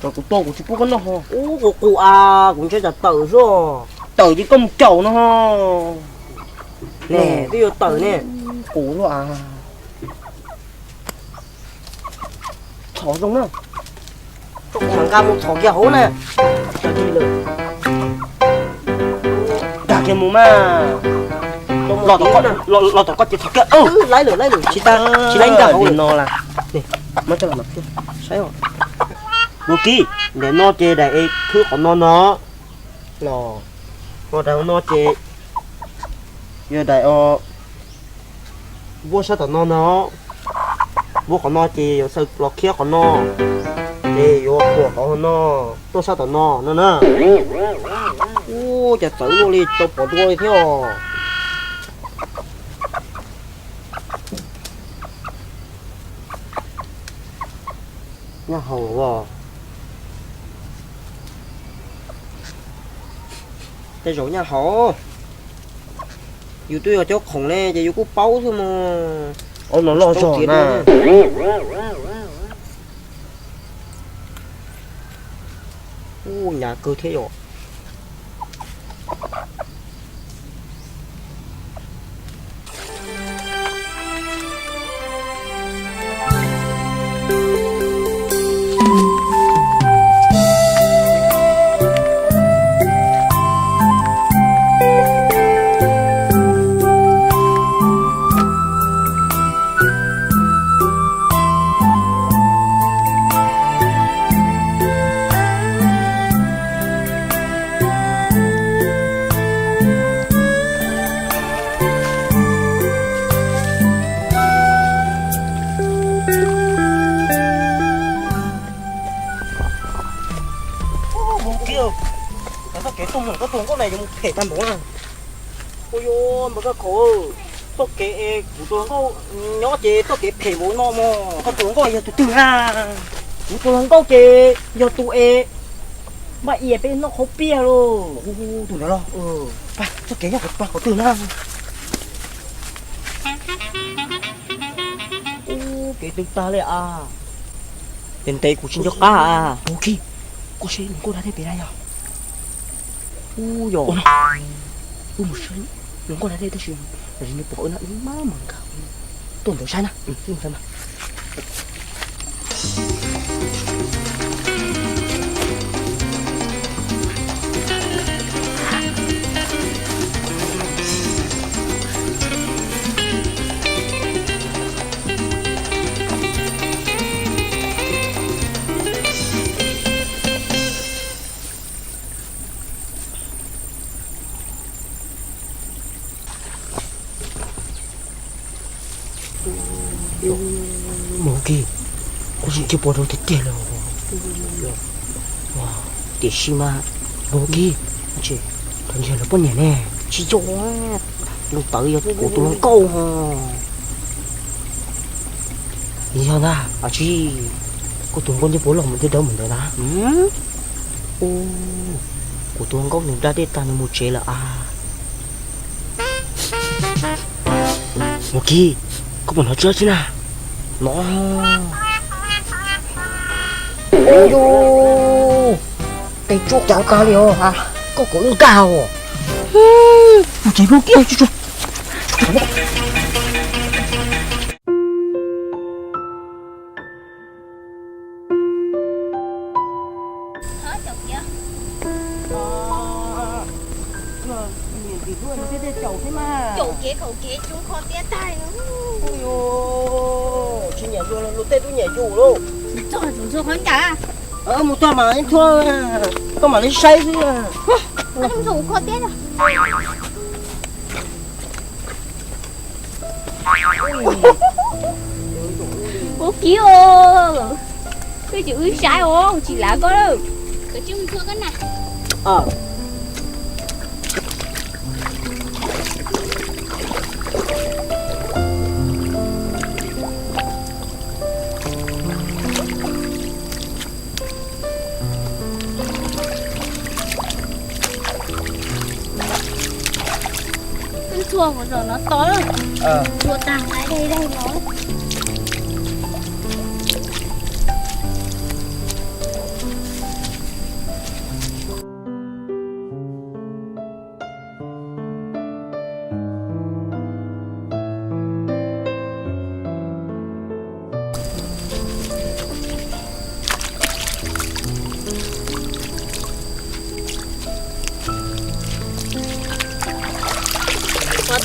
Kuv tua kuv tsis pub koj noj ho. Ub, kuv qus a, kuv ntshai tsam tawm xwb. Tawm ces koj mus caum no ho. Ne, twb yuav tawm ne. Qus luaj a. Txhom zoo na. Txhom nqa mus txhom kiag hauv na. Dag kiag mus mas. Los tom koj ces txhom kiag. Laib lawm, laib lawm, tsis laib nqa hauv li no las. Muab coj los mas thiab. Saib os. Mus kib, ntawm no ces daim es khwb qhov no no. Los, daim no ces yog daim o vuab sab tom no no. Vuab qhov no ces yuav xaws los khiab qhov no, ces yuav puam qhov no tuaj sab tom no no na. Ub, cas txawv luaj li, tau pom dua li thiab os. Nyob hauv os. Tej zaum nyob hauv. Yus twb yog cov khoom ne ces yus kuj paub xwb mas. Ub, no loj zog na. Ub, hnyav kawg thiab yom. Mus kib, txoj kev tuaj mus koj tus hluas nkauj na yuav mus phem tag npaum na. Ua yuav npawg Kab Khaum, txoj kev es kuv tus hluas nkauj nyob ces txoj kev phem npaum no mog. Koj tus hluas nkauj yog tus twg na? Kuv tus hluas nkauj ces yog tus es npaj ias peb noj qhauv piaj lauj. Tus ntawd los? Txoj kev nyob qhov twg na? Ub, kev twg tag li a? Ntev ntev kuv tsis nco qab a. Mus kib, koj saib hluas nkauj da dej pem na yog. Ub, yog. Wb mus saib hluas nkauj da dej tab sis nws pom wb na, wb maj mam nkag tuaj ntawd saib na. Mus kib, kuv tsis ntsia pom rau tiag tiag li. Tiam sis mas mus kib, thaum nrhiav lawv poj niam ne, tsis yog, lub tawv yog kuv tus hluas nkauj ho. Yog ntag, a tsis, koj tus hluas nkauj ncej puas los mus dawb dawb mus ntawd na. Kuv tus hluas nkauj nws da dej tag nws mus tsev lawm a. Mus kib, koj puas hnov tsuab tsi na? No. Ua yus, tes tsuab cov tag li os, koj kom wb nkag os. Mus tsev mus kib. Caum kev khaum kev coob kho tiab tag. Tsis nyiam luag, luag tej twb nyiam yus lauj. Txog tus ntxhua qhov ncauj. Mus txog mas ib thuab, koj mam li saib xwb. Koj tus ntxhua kho tiab. Ua kiv os, koj tsis wb saib os, tsis lav koj lawm. Koj tsis mus txhua koj na. Wb txhua kuv zaum no to lawm. Txhua tag nqaij dai dai no.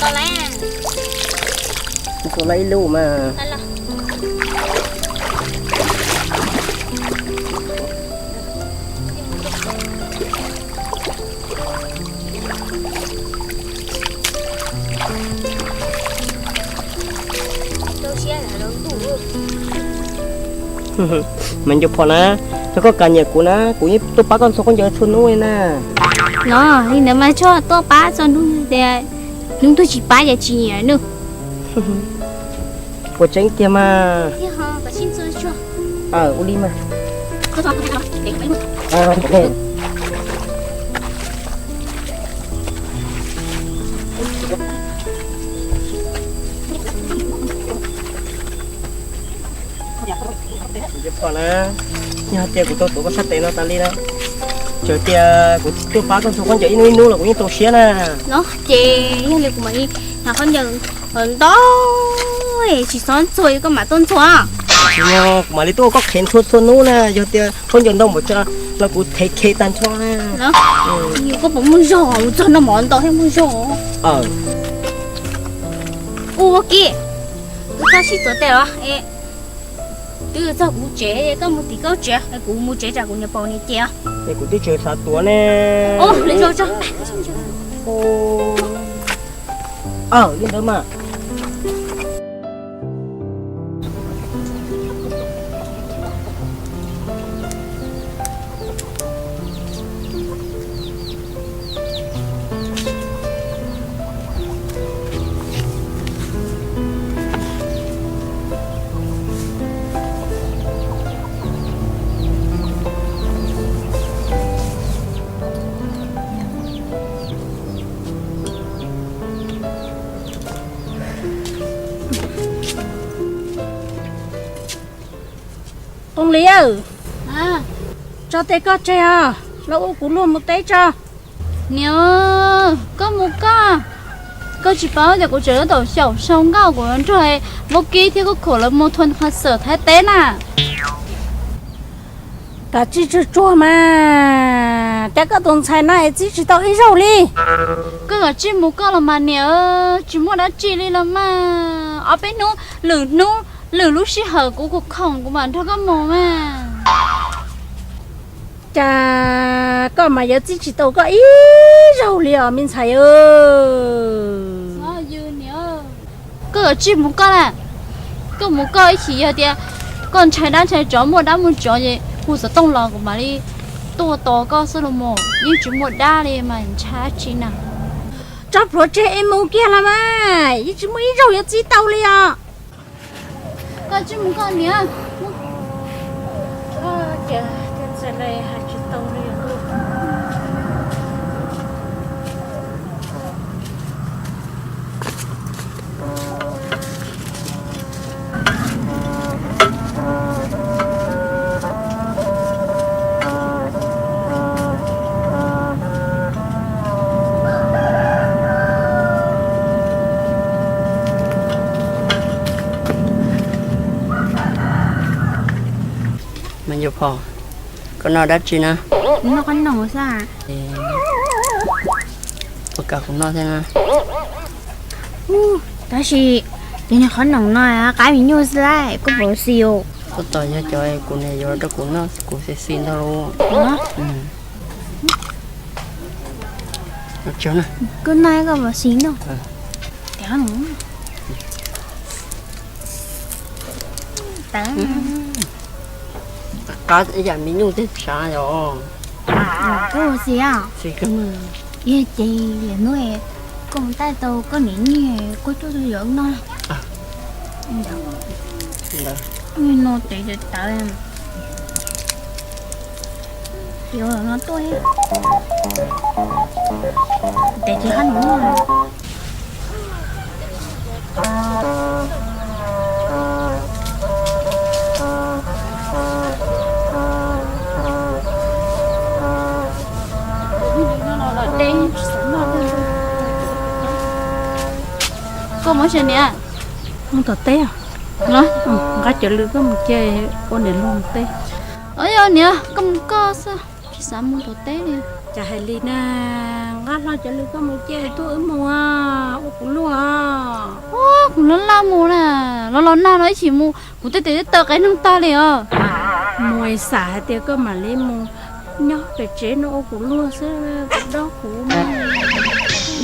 Tau lawm. Tau lawm ib lub mas. Mas Ncuj Phom na, yog koj kam nyiam kuv na, kuv yeej tuaj pab koj ntxhua khaub ncaws txhua hnub li na. Los li ntawd mas tsuas tuaj pab txhua hnub tias hnub twg tsis pab ces tsis nyiam nawb. Puas tseeb tiag mas? Ua li mas. Ncuj Phom na, yog tias kuv tau tuav koj sab tes no tas li na, txawm tias kuv tuaj pab koj ntxhua khaub ncaws ib hnub ib hnub los kuv yeej txaus siab na. Los ces yog li kuv mam li hnav khaub ncaws ntau, tsis txhob ntxhua, koj mam tuaj ntxhua. Tsis yog, kuv mam li tuaj ua koj qhev ntxhua txhua hnub na, yog tias khaub ncaws ntau npaum cas los kuv qhev qhev tag nrho na. Koj puas muaj zog, mus txog no mov ntau thiab muaj zog. Ua kiag, kuv txhob sib txuas tes os. Twb txog kuv tsev, koj mus tim koj tsev, kuv mus tsev tsam kuv niam paub niam cem. Es kuv twb tsis xav tuav ne. Ua li zoo tso. Aw, li ntawd mas. Tooj Lis, tso tes koj tseg os, los ua kuv luag mus teb tso. Niam, koj mus koj, koj tsis paub tias kuv tseem tab tom xyaum sau nkauj kuv nrog Vaub Kib thiab Kub Khuam lawv mus thua concert Thaib teb na. Kav tsij tsuag tsuag mas, cas koj tus ntxhais no es txib tsis tau ib zaug li. Koj kav tsij mus koj los mas niam, tsis muaj dab tsi li los mas. Ob peb hnub, lwm hnub, lwm lub sij hawm kuv khoom kuv mam nrog koj mus mas. Cas koj mas yuav txib tsis tau koj ib zaug li os me ntxhais. Koj kav tsij mus koj na, koj mus koj ib chim yog tias koj ntshai dab ntshai tsov muaj dab muaj tsov ces hu xov tooj los kuv mam li tuaj tos koj xwb los mas, yeej tsis muaj dab li mas ntshai dab tsi na. Tso plhuav tseg es mus kiag los mas, yeej tsis muaj ib zaug yuav txib tau li os. Koj tsij mus koj niam. Cas txawm hais tsis tau li. Me nyuam phom, koj noj dab tsi na? Noj qhob noom xwb. Puas kam kuv noj thiab na? Tab sis cov niag qhob noom no qaib me nyuj xwb lauj, koj puas xis os? Koj tos yog cov kuv niam yuav rau kuv noj kuv xis xis ntag lauj. Koj noj koj puas xis noj? Qab ib yam me nyuj tej sav yom. Koj puas xis os? Xis kawg mas. Yog ces liam hnub koj mus taij tau koj niam nyiaj koj coj tuaj yuav wb noj. Noj tes tawv tawv. Yuav no tuaj, tes tsis hab nws noj. Koj mus tsev niam. Mus tom teb os. Los, nqa cov lw koj mus cia ua niam luag mus teb. Yog niam, koj mus koj xwb, tsis xav mus tom teb li. Cas hais li na. Hlo cov lw koj mus ces tuaj wb mus ua kuv luag. Ua kuv loj loj mus na, los los nag no ib chim mus kuv tej tes tej taw qe neeg tag li os. Mus xam hais tias koj mam li mus nyob pem tsev no ua kuv luag xwb, kuv dob kuv.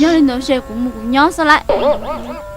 Yog li ntawd ces kuv mus kuv nyob xwb lawm.